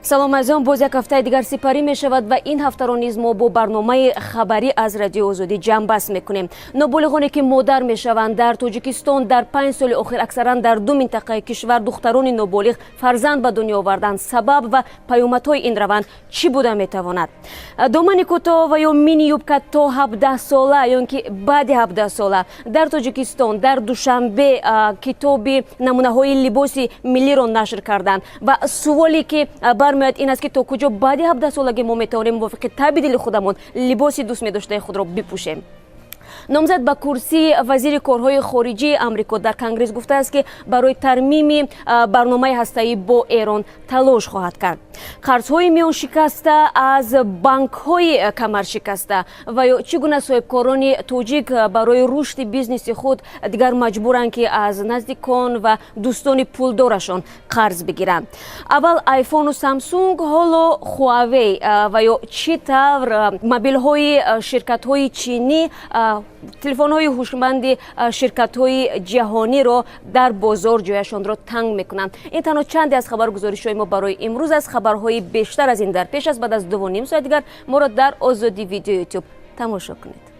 Салом, азизон. Боз як ҳафтаи дигар сипарӣ мешавад ва ин ҳафтаро низ мо бо барномаи хабарӣ аз Радиои Озодӣ ҷамъбаст мекунем. Ноболиғоне, ки модар мешаванд дар Тоҷикистон дар 5 соли охир, аксаран дар ду минтақаи кишвар духтарони ноболиғ фарзанд ба дунё оварданд. Сабаб ва паёмадҳои ин раванд чӣ буда метавонад? Домани кӯтоҳ ва ё мини юбка то 17 сола ё ин ки баъди 17 сола. Дар Тоҷикистон, дар Душанбе, китоби намунаҳои либоси миллиро нашр карданд ва суоле, ки бармеояд, ин аст, ки то куҷо баъди 17 солагӣ мо метавонем мувофиқи таби дили худамон либоси дӯстмедоштаи худро бипӯшем? Номзад ба курсии вазири корҳои хориҷии Амрико дар Конгресс гуфтааст, ки барои тармими барномаи ҳастаӣ бо Эрон талош хоҳад кард. Қарзҳои миёншикаста аз банкҳои камаршикаста ва ё чӣ гуна соҳибкорони тоҷик барои рушди бизнеси худ дигар маҷбуранд, ки аз наздикон ва дӯстони пулдорашон қарз бигиранд. Аввал Айфону Самсунг, ҳоло Хуавей ва ё чӣ тавр мобилҳои ширкатҳои чинӣ телефонҳои ҳушманди ширкатҳои ҷаҳониро дар бозор ҷояшонро танг мекунанд. Ин танҳо чанде аз хабаргузоришҳои мо барои имрӯз аст. Хабарҳои бештар аз ин дар пеш аст. Баъд аз 2:30 соат дигар моро дар Озодӣ Видео, Ютуб тамошо кунед.